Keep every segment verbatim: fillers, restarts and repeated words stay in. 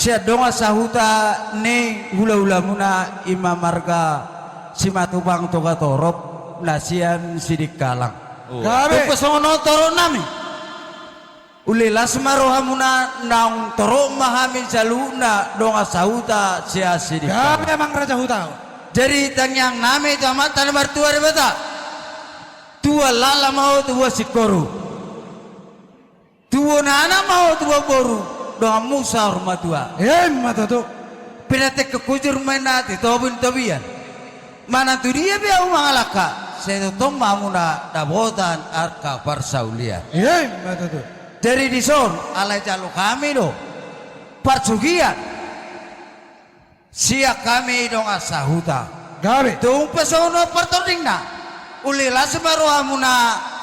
Sian dongan sahuta ni hulahulamuna i ma marga Simatupang Togatorop na sian Sidikalang. Oh. Gabe. Tung pe songon on torop nami. Uli las ma rohamuna, naung torop ma hami saluhutna dongan sahuta sian Sidikalang. Gabe, amang raja huta. Jadi tangiang nami tu Amanta na martua Debata. Tubuan laklak ma ho tubuan singkoru. Tubuan anak ma ho tubuan boru, donganmu saur matua. Emma tutu. Pinantikhon hujur ma inna di topi ni topian. Manang tu dia pe hamu mangalangka, sai tongtong ma hamuna dapotan angka parsaulian. Emma tutu. Jadi dison alai jalo hami do parsugian. Sian hami dongan sahuta. Gabe. Tung pe songon on partordingna. Uli las ma rohamuna,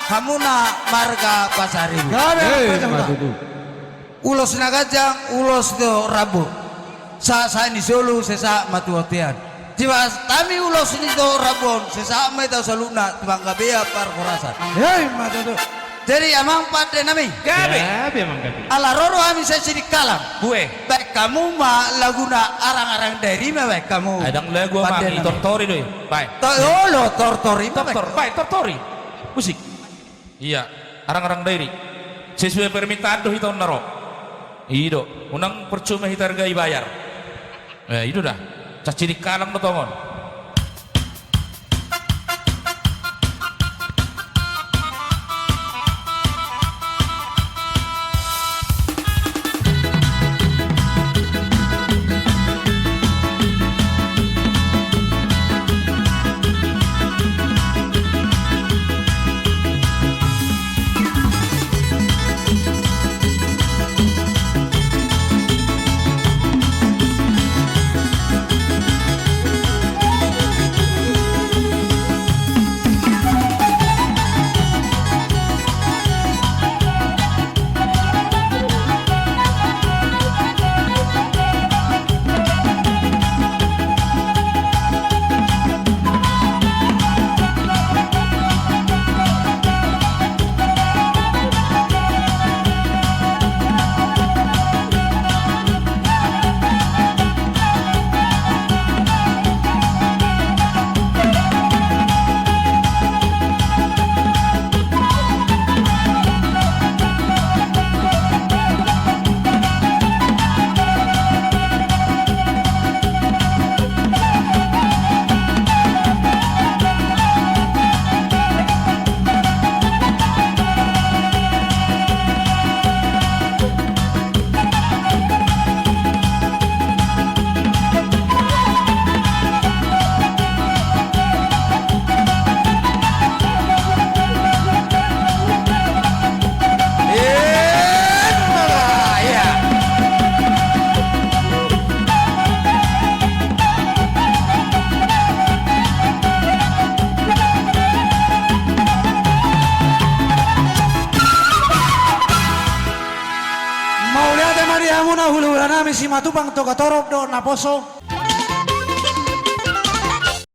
hamuna marga Pasaribu. Gabe. Eh, amang raja huta. Ulos na ganjang, ulos do rambu. Sahat-sahat ni solu, sai sahat ma tu bontean. Jala hami ulos ni do rambu on, sai sahat ma hita saluhutna tu panggabean parhorasan. Emma tutu. Jadi amang pande nami. Gabe. Gabe, amang, gabe. Ala ro do hami sian Sidikalang. Bue. Baen hamu ma laguna Arang-arang Dairi ma baen hamu. Ai ndang lagu, amang, pande nami. Tortori do i. Baen. To-, olo, tortori ma baen. Tortor, baen, tortori. Musik. Iya, Arang-arang Dairi. Sesuai permintaan do hita on na ro. I do. Unang percuma hita arga i bayar. Eh, i do da. Sian Sidikalang do tongon. Mauliate ma di hamuna hulahula nami Simatupang Togatorop dohot naposo.